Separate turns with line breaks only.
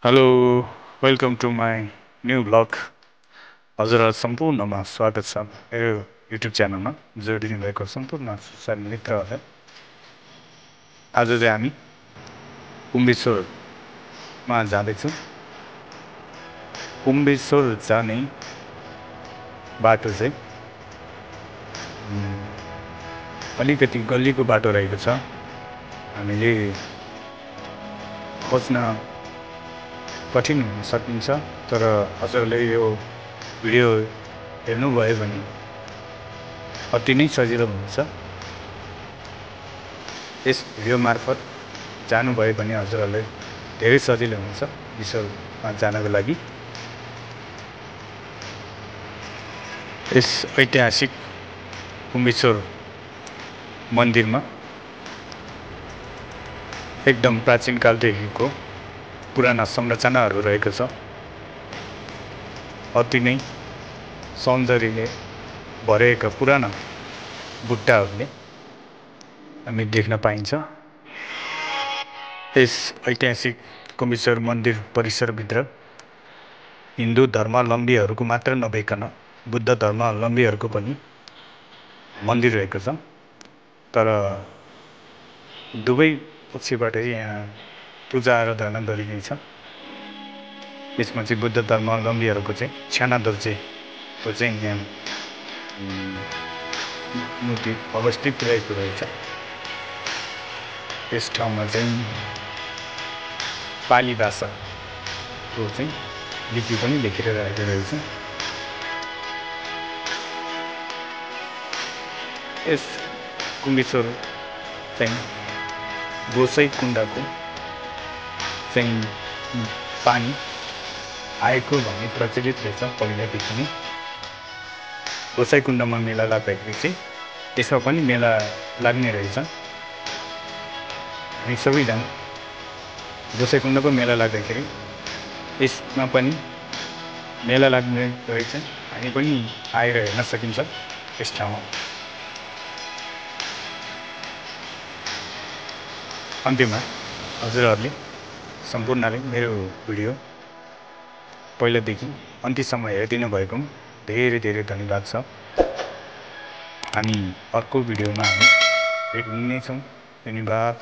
Hello welcome to my new blog. हजुरहरू सम्पूर्णमा स्वागत छ मेरो युट्युब च्यानलमा जोडिनु भएको सम्पूर्ण साथी मित्रहरूलाई। आज चाहिँ हामी कुम्बेश्वरमा जाँदैछौँ। कुम्बेश्वर जाने बाटो चाहिँ अलिकति गल्लीको बाटो रहेको छ। हामीले खोज्न कठिन हुन सकिन्छ, तर हजुरले यो भिडियो हेर्नुभयो भने अति नै सजिलो हुन्छ। यस भिडियो मार्फत जानुभयो भने हजुरहरूलाई धेरै सजिलो हुन्छ विश्वमा जानको लागि। यस ऐतिहासिक कुम्बेश्वर मन्दिरमा एकदम प्राचीन कालदेखिको पुराना संरचनाहरू रहेको छ। अति नै सौन्दर्यले भरिएका पुराना बुट्टाहरूले हामी देख्न पाइन्छ। यस ऐतिहासिक कुम्बेश्वर मन्दिर परिसरभित्र हिन्दू धर्मावलम्बीहरूको मात्र नभइकन बुद्ध धर्मावलम्बीहरूको पनि मन्दिर रहेको छ। तर दुवै पक्षबाट यहाँ पूजा आराधना गरिनेछ। यसमा चाहिँ बुद्ध धर्मावलम्बीहरूको चाहिँ छ्याना दोर्जेको चाहिँ यहाँ मूर्ति अवस्थित रहेको रहेछ। यस ठाउँमा चाहिँ पाली भाषाको चाहिँ लिपि पनि लेखेर राखेको रहेछ। यस कुम्बेश्वर चाहिँ गोसाइँकुण्डको चाहिँ पानी आएको भन्ने प्रचलित रहेछ पहिलादेखि नै। गोसाइँकुण्डमा मेला लाग्दाखेरि चाहिँ त्यसमा पनि मेला लाग्ने रहेछ। हामी सबैजना गोसाइँकुण्डको मेला लाग्दाखेरि यसमा पनि मेला लाग्ने रहेछ। हामी पनि आएर हेर्न सकिन्छ यस ठाउँमा। अन्त्यमा हजुरहरूले सम्पूर्णले मेरो भिडियो पहिलादेखि अन्त्यसम्म हेरिदिनु भएकोमा धेरै धेरै धन्यवाद छ। हामी अर्को भिडियोमा भेट्नेछौँ। धन्यवाद।